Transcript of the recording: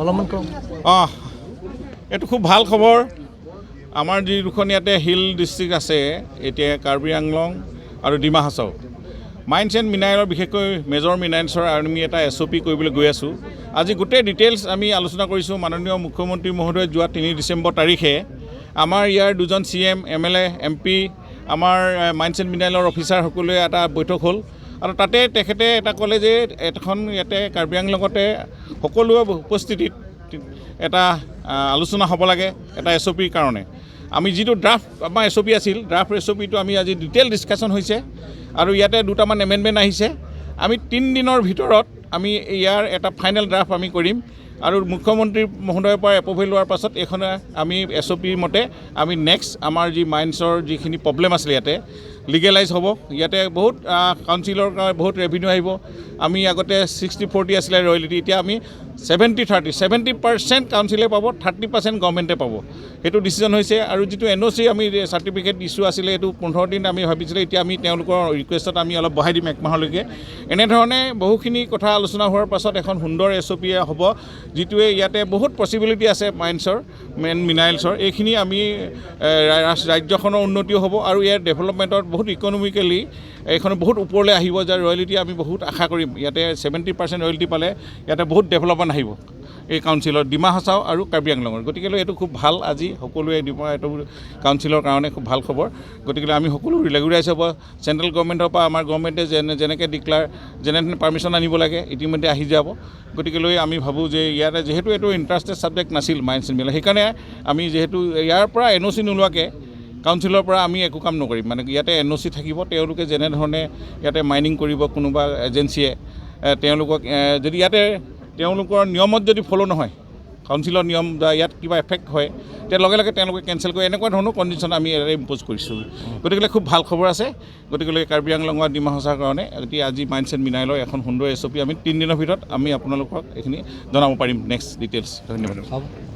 অলপমান কওক। অঁ, এইটো খুব ভাল খবৰ। আমাৰ যি দুখন ইয়াতে হিল ডিষ্ট্ৰিক্ট আছে এতিয়া, কাৰ্বি আংলং আৰু ডিমা হাছাও, মাইন্স এণ্ড মিনাৰেলৰ, বিশেষকৈ মেজৰ মিনাৰেলছৰ আমি এটা এছঅ'পি কৰিবলৈ গৈ আছোঁ। আজি গোটেই ডিটেইলছ আমি আলোচনা কৰিছোঁ। মাননীয় মুখ্যমন্ত্ৰী মহোদয়ে যোৱা 3 ডিচেম্বৰ তাৰিখে আমাৰ ইয়াৰ দুজন চিএম, এমএলএ, এমপি, আমাৰ মাইন্স এণ্ড মিনাৰেলৰ অফিচাৰ সকলোৱে এটা বৈঠক হ'ল আৰু তাতে তেখেতে এটা ক'লে যে এখন ইয়াতে কাৰ্বি আংলঙতে সকলোৰে উপস্থিতিত এটা আলোচনা হ'ব লাগে এটা এছঅ'পিৰ কাৰণে। আমি যিটো ড্ৰাফ্ট আমাৰ এছঅ'পি আছিল, ড্ৰাফ্ট এছঅ'পিটো আমি আজি ডিটেইল ডিছকাশ্যন হৈছে আৰু ইয়াতে দুটামান এমেণ্ডমেণ্ট আহিছে। আমি 3 দিনৰ ভিতৰত আমি ইয়াৰ এটা ফাইনেল ড্ৰাফ্ট আমি কৰিম আৰু মুখ্যমন্ত্ৰী মহোদয়ৰ পৰা এপ্ৰুভেল লোৱাৰ পাছত এইখন আমি এছঅ'পিৰ মতে আমি নেক্সট আমাৰ যি মাইন্সৰ যিখিনি প্ৰব্লেম আছিলে, ইয়াতে লিগেলাইজ হ'ব। ইয়াতে বহুত কাউন্সিলৰ কাৰণে বহুত ৰেভিনিউ আহিব। আমি আগতে 60-40 আছিলে ৰয়েলিটি, এতিয়া আমি 70-30, 70% কাউন্সিলে পাব, 30% গভৰ্ণমেণ্টে পাব। সেইটো ডিচিশ্যন হৈছে। আৰু যিটো এনঅ'চি আমি চাৰ্টিফিকেট ইছ্যু আছিলে, এইটো 15 দিন আমি ভাবিছিলোঁ, এতিয়া আমি তেওঁলোকৰ ৰিকুৱেষ্টত আমি অলপ বঢ়াই দিম এক মাহলৈকে। এনেধৰণে বহুখিনি কথা আলোচনা হোৱাৰ পাছত এখন সুন্দৰ এছঅ'পি হ'ব, যিটোৱে ইয়াতে বহুত পচিবিলিটি আছে মাইন্সৰ, মেইন মিনাৰেলছৰ। এইখিনি আমি ৰাজ্যখনৰ উন্নতিও হ'ব আৰু ইয়াৰ ডেভেলপমেণ্টত বহুত ইকনমিকেলি এইখন বহুত ওপৰলৈ আহিব, যাৰ ৰয়েলিটি আমি বহুত আশা কৰিম। ইয়াতে 70% ৰয়েলিটি পালে ইয়াতে বহুত ডেভেলপমেণ্ট আহিব এই কাউন্সিলৰ, ডিমা হাছাও আৰু কাৰ্বি আংলঙৰ। গতিকেলৈ এইটো খুব ভাল। আজি সকলোৱে ডিমা এইটো কাউন্সিলৰ কাৰণে খুব ভাল খবৰ। গতিকে আমি সকলো ৰেগুলাৰাইজ হ'ব। চেণ্ট্ৰেল গভৰ্ণমেণ্টৰ পৰা আমাৰ গভৰ্ণমেণ্টে যেনেকৈ ডিক্লাৰ, যেনেধৰণে পাৰ্মিশ্যন আনিব লাগে, ইতিমধ্যে আহি যাব। গতিকেলৈ আমি ভাবোঁ যে ইয়াতে যিহেতু এইটো ইণ্টাৰেষ্টেড ছাবজেক্ট নাছিল মাইন্স এণ্ড মিনাৰেল, সেইকাৰণে আমি যিহেতু ইয়াৰ পৰা এনঅ'চি নোলোৱাকৈ কাউন্সিলৰ পৰা আমি একো কাম নকৰিম। মানে ইয়াতে এনঅ'চি থাকিব। তেওঁলোকে যেনেধৰণে ইয়াতে মাইনিং কৰিব, কোনোবা এজেঞ্চিয়ে তেওঁলোকক যদি ইয়াতে তেওঁলোকৰ নিয়মত যদি ফ'ল' নহয়, কাউন্সিলৰ নিয়ম বা ইয়াত কিবা এফেক্ট হয়, তেতিয়া লগে লগে তেওঁলোকে কেঞ্চেল কৰি এনেকুৱা ধৰণৰ কণ্ডিশ্যন আমি ইয়াতে ইম্প'জ কৰিছোঁ। গতিকে খুব ভাল খবৰ আছে। গতিকে কাৰ্বি আংলং আৰু ডিমা হাছাওৰ কাৰণে এতিয়া আজি মাইন্স এণ্ড মিনাৰেলৰ এখন সুন্দৰ এছঅ'পি আমি 3 দিনৰ ভিতৰত আমি আপোনালোকক এইখিনি জনাব পাৰিম নেক্সট ডিটেইলছ। ধন্যবাদ। হ'ব।